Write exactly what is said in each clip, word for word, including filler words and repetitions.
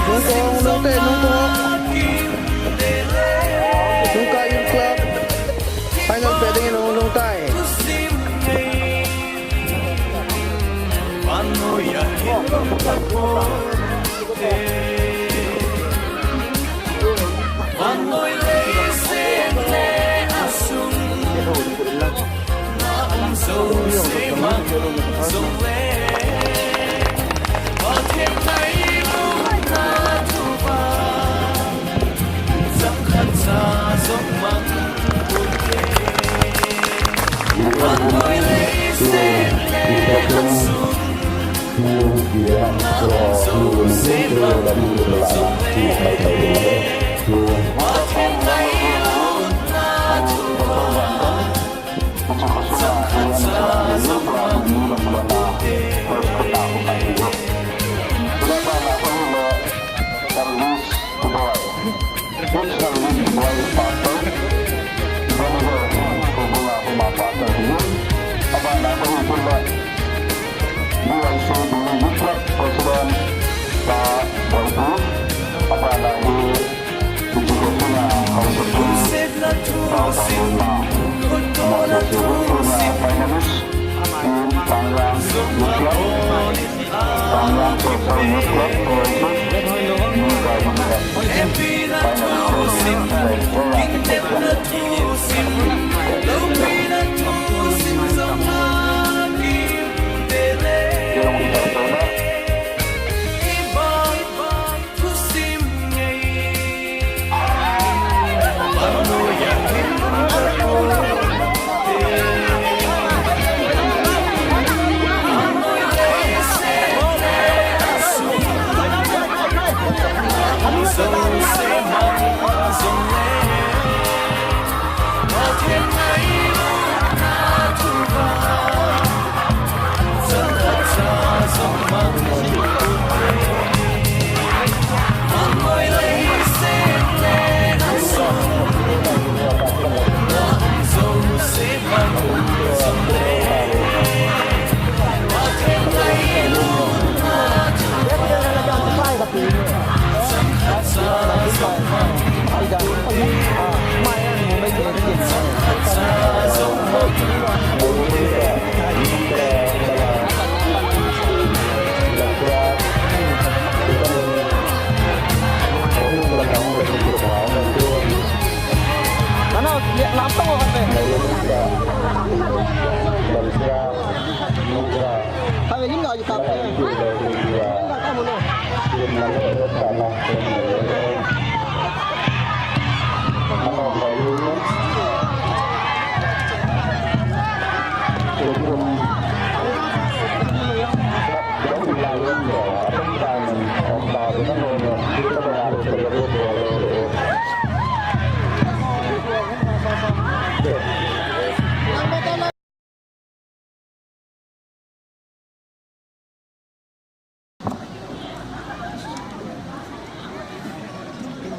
Nungkong, Lungte, Nungkong. Nungkah Youth Club. Final pe dingin hung lhung tai.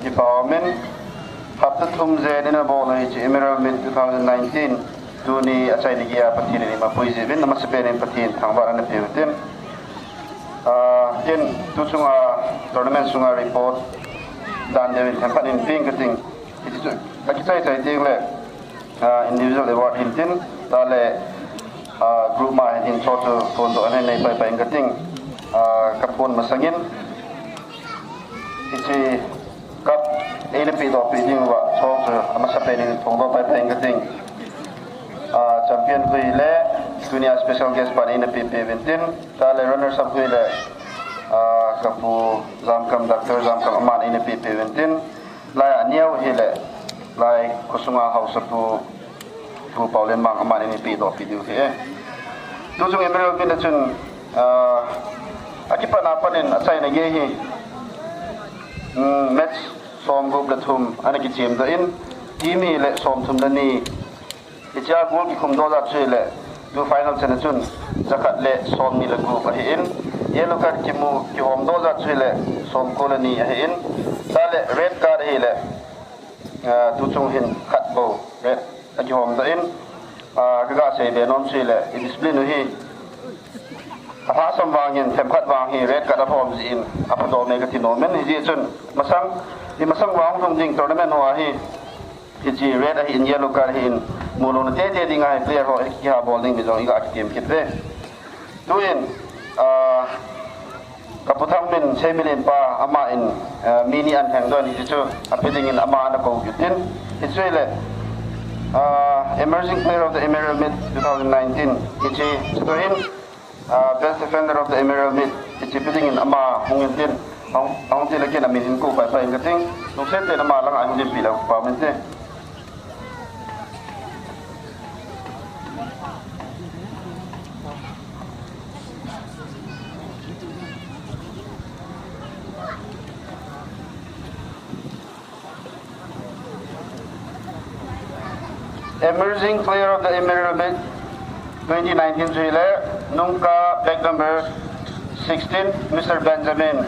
Kipa umin, hapta thum jen ina bol u hiche Emerald Meet two thousand nineteen, tuni achaina geiya Pathen in eima puiji uvin, amasapen in Pathen thangvah ana peutin. Ah, ken tu chunga tournament sunga report dan deuhin themkhat in peng kating. Hichu akichai chai teng le, ah, individual award hintin, tale, ah, group ma hin hin cho chu phondoh ana nei pai pai kating, ah, kaphon masangin. Hiche cup eina pedoh peh diuva cho chu amasapen in phondoh pai pai kating. Ah, champion hui le tunia special guest pan eina pe peh uvintin, tale runners up hui le, ah, kapu Jamkam, Doctor Jamkam aman eina pe peh uvintin. Laiya aneo hile, lai khosunga haosapu, Pu Paolenmang aman eina pedoh peh diu ahi. Tu chung Emerald Meet a chun, ah, akipatna panin achaina gei hi, um, match som gup le thum ana kichem doh in, Team hile somthum le ni. Hichea goal kikhum doh jat chu hile, tu final chan a chun jakhat le somni le gup ahin. Yellow card kimu, kihom doh jat chu hile, somko le ni ahin. Chule red card hile, ah, tuchung hin khat bou red akihom doh in, ah, kaga seibe nom chu hile, i discipline u hi alhahsam vangin, themkhat vang hi red card alhom jeh in, apha doh me kati nom in, hijeh chun, masang, i masang vang hung lhung ding tournament ho ahi, hiche red ahin, yellow card ahin, mulouna tete dinga hi player ho, kiha bol ding mi jong iga kitem kit uve. Tuin, ah, ka Pu Thangmin, Seimilin pa, aman, ah, mi ni ahin lheng doh in, hiche chu, ape dingin ama ana kou kit in, hichu hile, ah, Emerging Player of the Emerald Meet two thousand nineteen, hiche, chutoh hin, ah, Best Defender of the Emerald Meet, hiche pe dingin ama hung in tin, ahung, ahung til le ken amin hin kou paipai inge kating, lungset tah in ama langa hung dinpi leu pa min te. Emerging Player of the Emerald Meet twenty nineteen chu hile, Nungka, bag number sixteen, Mister Benjamin.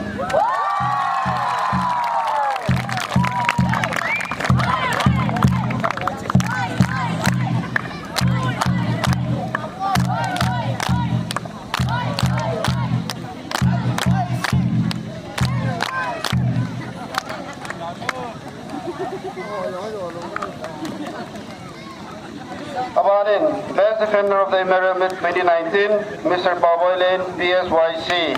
Abanin, Best Defender of the Emerald Meet twenty nineteen, Mister Paboi Lane, P S Y C.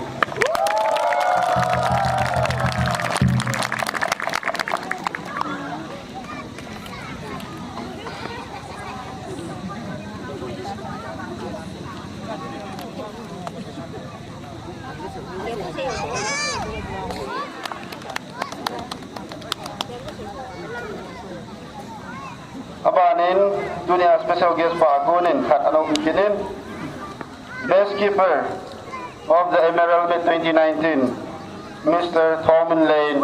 Abanin, tunia special guest pa konin khat ana um kit in, Best Keeper of the Emerald Meet twenty nineteen, Mister Thorman Lane.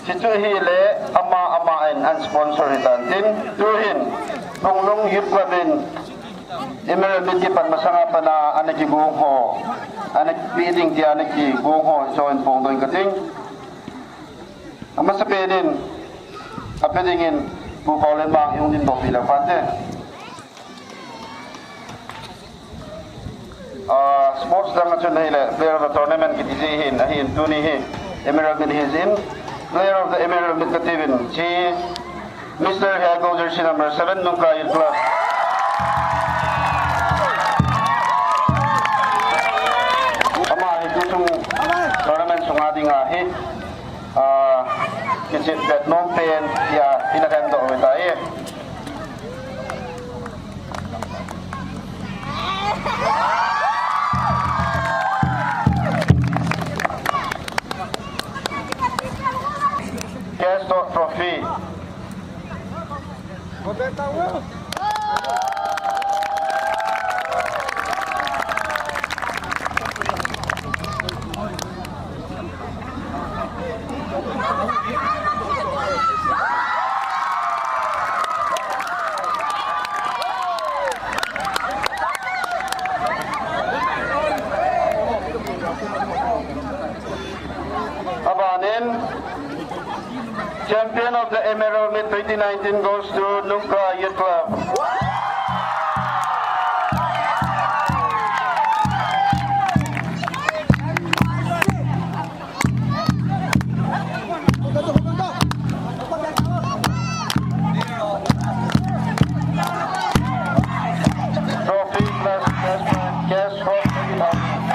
Hichu hile ama, aman ana sponsor hitan tin, tuhin Phunglung Youth Club in Emerald Meet kipan masanga pat a ana kigong ho, ana pe ding tia ana kigong ho, hichu hin phongdoh inge kating. Amasapen in, ape dingin, Pu Paolen mang hung dingdoh pi leu phante. Ah, sports dang a chun hile, player of the tournament kiti ji hin, ahin tuni hi, Emerald Meet hi jin, player of the Emerald Meet kati uvin, chi Mister Hego jersey number seven, Nungka Youth Club. Ama hi tuchung tournament sunga dinga hi, ah, kichep bet nom pen, tia, ina kan doh uve tai. Cash Trophy. Abanin, champion of the Emerald Meet twenty nineteen goes to Nungka Youth Club. Trophy plus cash, cash for twenty thousand.